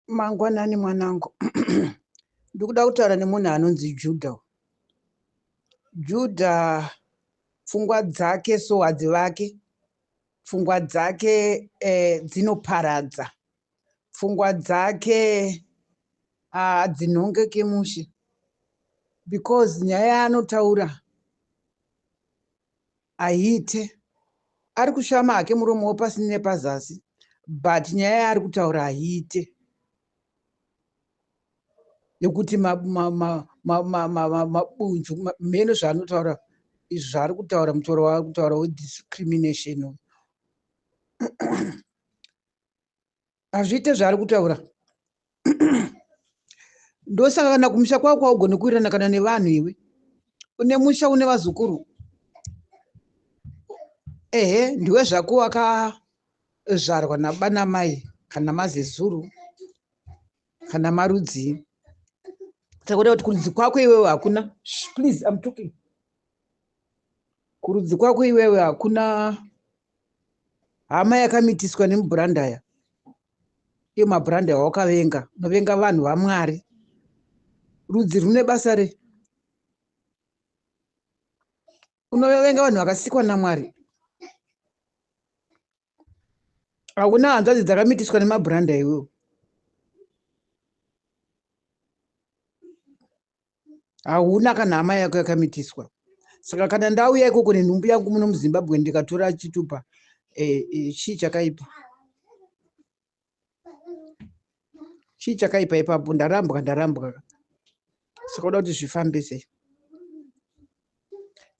Mangwanani mwanangu. Ndikuda kutaura nemunhu anonzi Juda. Juda pfungwa dzake so hadzivake. Pfungwa dzake dzinoparadza. Pfungwa dzake hadzinhongeke mushe because nyaya yaanotaura haiite. Ari kushama hake muromo wepasi nepazasi but nyaya yaari kutaura haiite yekuti mabunju mheno zvaanotaura izvi zvaari kutaura mutauro waari kutaura wediscrimination uyu hazviite zvaari kutaura. Ndosaka kana kumusha kwako haugone kuwirirana kana nevanhu iwe. Une musha une vazukuru. Ehe, ndiwe zvako wakazvarwa nababa namai kana mazezuru kana marudzii. Saka kuda kuti kurudzi kwako iwewe hakuna. Shh, please, I'm talking. Kurudzi kwako iwewe hakuna hama yakamitiswa nemubhurandaya. Iyo mabhurandaya wakavenga. Unovenga vanhu vaMwari. Rudzi rune basa re. Unovenga vanhu vakasikwa naMwari. Hakuna hanzvadzi dzakamitiswa nemabhuranda iwewe. Hauna kana hama yako yakamitiswa. Saka kana ndauya ikoko nenhumbu yangu muno muZimbabwe ndikatora chitupa, chii chakaipa? Chii chakaipa ipapo? Ndarambwa, ndarambwa. Saka uda kuti zvifambe sei?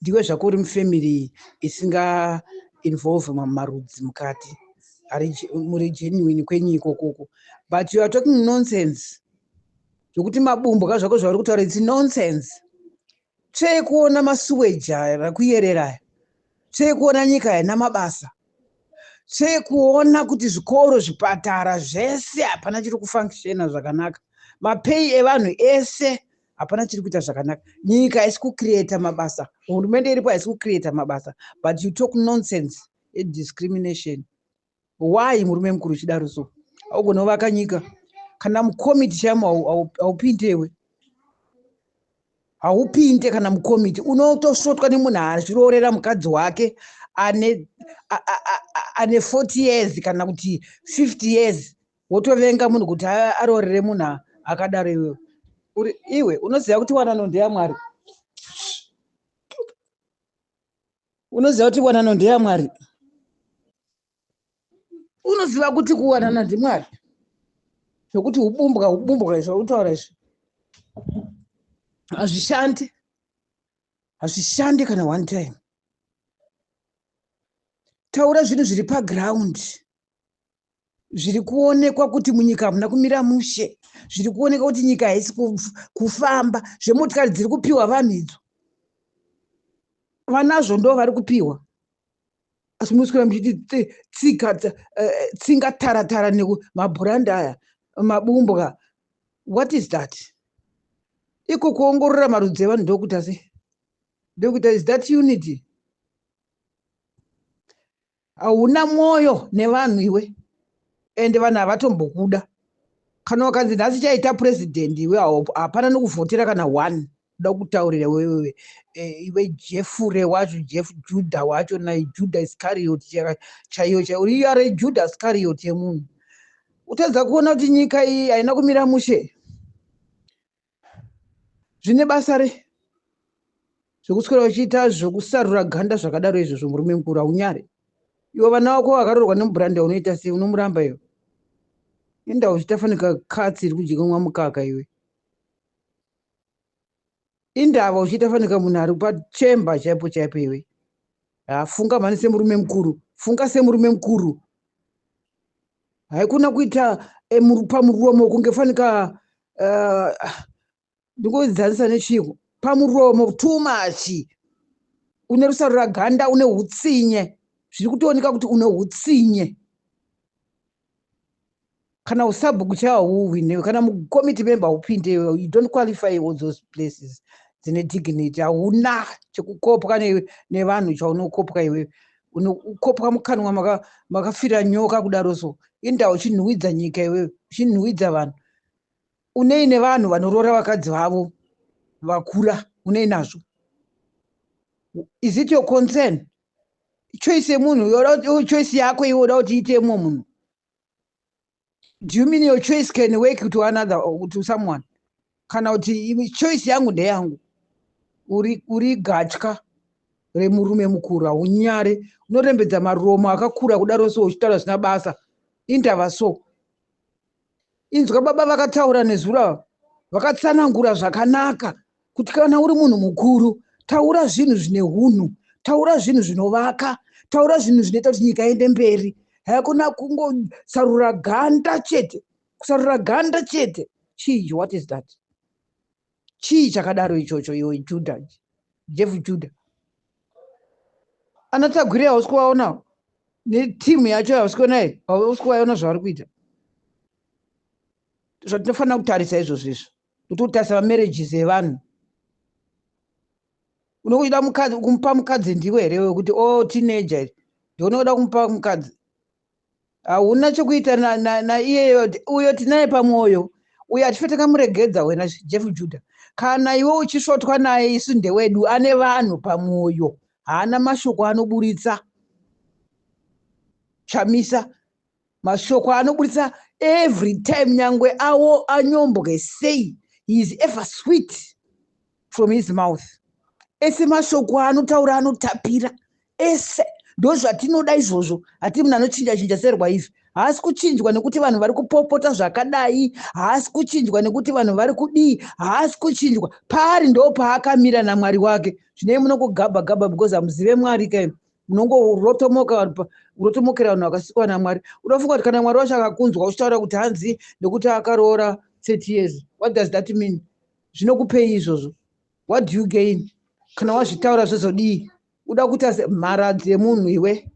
Ndiwe zvako uri mufamily isinga involve marudzi mukati. Muri genuine kwenyu ikokoko. But you are talking nonsense. Zvekuti mabumbwa zvako zvauri kutaura it's nonsense. Tsvee kuona masuweji aya rakuyerera aya. Tsvee kuona nyika haina mabasa. Tsvee kuona kuti zvikoro, zvipatara zvese hapana chiri kufunctiona zvakanaka. Mapay evanhu ese hapana chiri kuita zvakanaka. Nyika haisi kucreata mabasa. Hurumende iripo haisi kucreata mabasa. But you talk nonsense ediscrimination. Why murume mukuru uchidaro so? Haugone kuvaka nyika. Kana mukomiti chaimo haupinde iwe. Haupinde kana mukomiti. Unotosvotwa nemunhu azviroorera mukadzi wake ane 40 years kana kuti 50 years. Wotovenga munhu kuti aroorere munhu akadaro iwewe. Uri iwe unoziva kuti wanano ndeyaMwari. Unoziva kuti wanano ndeyaMwari. Unoziva kuti kuwanana ndiMwari. Zvekuti ubumbwa ubumbwa izvo utaura izvi. Hazvishandi. Hazvishandi kana one time. Taura zvinhu zviri paground. Zviri kuonekwa kuti munyika hamuna kumira mushe. Zviri kuonekwa kuti nyika haisi kufamba. Zvemotikari dziri kupiwa vanhu idzo. Vanazvo ndo vari kupiwa. Asi munoswera muchiti tsika, tsinga taratara mabhuranda aya, mabumbwa. What is that? Iko kuongorora marudzi evanhu ndokuita sei? Ndokuita, is that unity? Hauna mwoyo nevanhu iwe. Ende vanhu havatombokuda. Kana wakanzi nhasi chaita president iwe, hapana nekuvhotera kana one. Ndoda kutaurira iwewe, iwe Jeffrey wacho, Jeff Judah wacho, na Judah Iscariot chaiyo chaiyo. Uri you are a Judah Iscariot yemunhu. Utadza kuona kuti nyika iyi haina kumira mushe. Zvine basa re zvekuswera uchiita zvekusarura ganda zvakadaro izvozvo, murume mukuru haunyare. Iwe vana vako vakaroorwa nemubhuranda unoita sei? Unomuramba iwe. Inda uchiita fanika katsi iri kudya kumwa mukaka iwe. Indava uchiita fanika munhu ari pachemba chaipo chaipo iwe. Ha, funga mhani semurume mukuru. Funga semurume mukuru. Haikona kuita pamuromo kunge fanika ndingodzanisa nechiko pamuromo too much. Une rusarura ganda, une hutsinye. Zviri kutooneka kuti une hutsinye. Kana usabhuku chaiwo hauhwinewe, kana mucommittee member haupinde iwe. You don't qualify all those places dzine dignity. Hauna chekukopwa nevanhu chaunokopwa iwe. Unokopwa mukanwa makafira nyoka kudaro. So inda uchinhuhwidza nyika iwewe, uchinhuhwidza vanhu. Unei nevanhu vanoroora vakadzi vavo vakura? Unei nazvo? Is it your concern? Choice yemunhu, choice yako iwe, uda kuti iite mumwe munhu. Do you mean your choice can work to another, to someone? Kana kuti choice yangu ndeyangu. Uri gatya remurume mukuru, haunyare. Unorembedza maromo akakura kudaro so, uchitaura zvisina basa. Indava so? Inzwa baba vakataura nezuro, vakatsanangura zvakanaka kuti kana uri munhu mukuru, taura zvinhu zvine unhu, taura zvinhu zvinovaka, taura zvinhu zvinoita kuti nyika iende mberi. Haikona kungosarura ganda chete, kusarura ganda chete. Chii? What is that? Chii chakadaro ichocho? Iwe Juda, Jeff Judah, anaTagwirei hausi kuvaona netimu yacho? Hausi kuona here? Hausi kuvaona zvavari kuita? Zvatinofanira kutarisa izvozvo izvo, kuti kutarisa mamarriages evanhu. Unokuda mukadzi, kumupa mukadzi ndiwe here wekuti o oh, teenager ndounoda kumupa mukadzi? Hauna chokuita naiyeyo. Uyo tinaye pamwoyo uyo, hatife takamuregedza. Wena Jeff Judah, kana iwe uchisvotwa naye, isu ndewedu. Ane vanhu pamwoyo, haana mashoko anoburitsa. Chamisa mashoko anoburitsa every time, nyangwe awo anyombwe sei, he is ever sweet from his mouth. Ese mashoko anotaura anotapira ese. Ndo zvatinoda izvozvo. Hati munhu anochinja chinja serwaivhi. Haasi kuchinjwa nekuti vanhu vari kupopota zvakadai, haasi kuchinjwa nekuti vanhu vari kudii, haasi kuchinjwa. Paari ndo paakamira naMwari wake. Zvinei munongogabha gabha because hamuzive Mwari kai. Munongorotomoka, rotomokera vanhu vakasikwa naMwari. Unofunga kuti kana Mwari wacho akakunzwa uchitaura kuti hanzi nekuti akaroora 30 years, what does that mean? Zvinokupei izvozvo? What do you gain kana wazvitaura? Zvozodii? Uda kuita mharadzi yemunhu iwe.